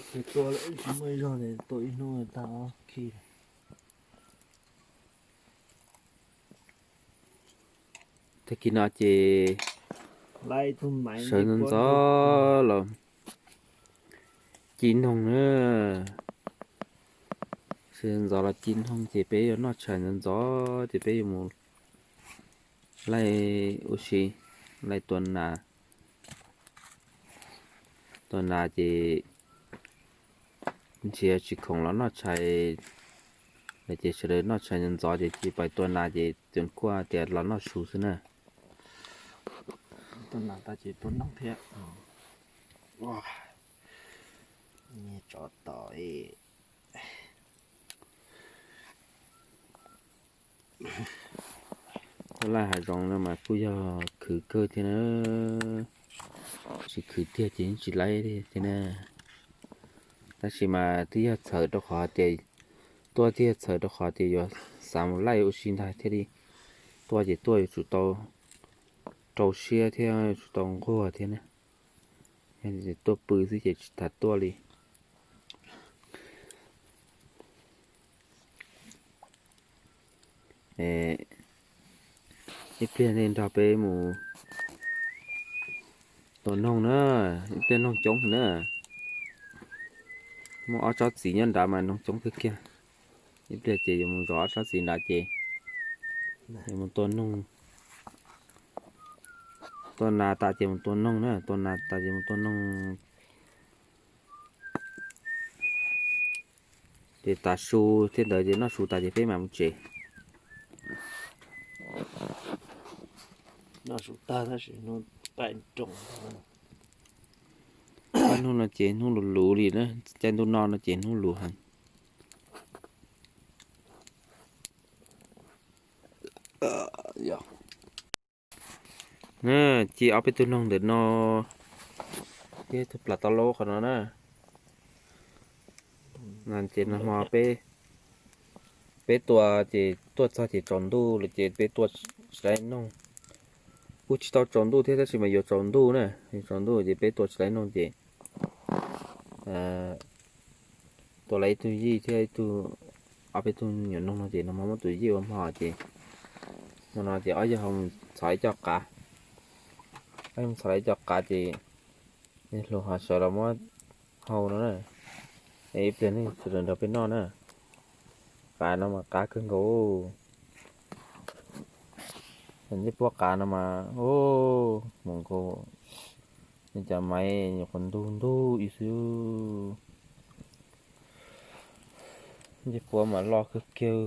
Tua lawm tsis muaj ib zaug, tua ib hnub tag ob khib. Tag kis no ces sawv ntxov ntxov los ci noog na. Sawv ntxov los ci noog ces peb yuav noj tshais ntxov ntxov ces peb yuav mus laij ua si, laij tua nas. Tua nas ces nrhiav tsis khoom los noj tshais lawm ces sawv daws noj tshais ntxov ntxov ces cia pais tua nas ces txawm kuaj tias los noj su xwb na. Tua nas tas ces tua noog thiab. Nyiag tsov tom. Tab laj hav zoov no mas kuj yog khwv kawg thiab na. Tsis khwv tiag ces yeej tsis laib thiab na. Tab sis mas twb yog txhawm rau qhov tias, tuaj twb yog txhawm rau qhov tias yuav xav mus laij ua si ntag thiaj li tuaj ces tuaj yuav tsum tau rau siab thiab yuav tsum tau nquag thiab na. Yog tuaj pw xwb ces tsis tas tuaj li. Ib pliag nej nrog peb mus tua noog na, ib pliag noog coob na. Muaj ob tsob txiv nyob nrad mas noog coob kawg kiag. Ib pliag ces yuav mus zov ob tsob txiv nrad ces yuav mus tua noog. Tua nas tas ces mus tua noog na, tua nas tas ces mus tua noog. Ces tav su thiab ntawd ces noj su tas ces peb mam mus tsev. Hnub no ces hnub luv luv li na, caij ntuj no no ces hnub luv heev. Ci ob peb tug noog ntawm no thiab tus plas tau laub qhov no na. Ces nag hmo peb, peb tua ces tuaj txog ces tsaus ntuj lawm ces peb tua tsis laib noog. Kuj tsis tau tsaus ntuj thiab tab sis mas yuav tsaus ntuj na, yuav tsaus ntuj ces peb tua tsis laib noog ces tua lawm ib tug yij thiab ib tug, ob peb tug nyuam noog no ces nag hmo muab tus yij ua hmo ces hmo no ces ob yawg ho mus txhos ib co qav. Ob yawg mus txhos lawm ib co qav ces hluas ho sawv los muab hau no na. Ib pliag nej sawv daws nrog peb noj na. Qav no mas qab kawg nkaus. Ncej puab qav no mas hmoov nkaus, nej cov maiv nyuam qhuav ntug ntug ib xwb. Ncej puab mas loj kawg kiag.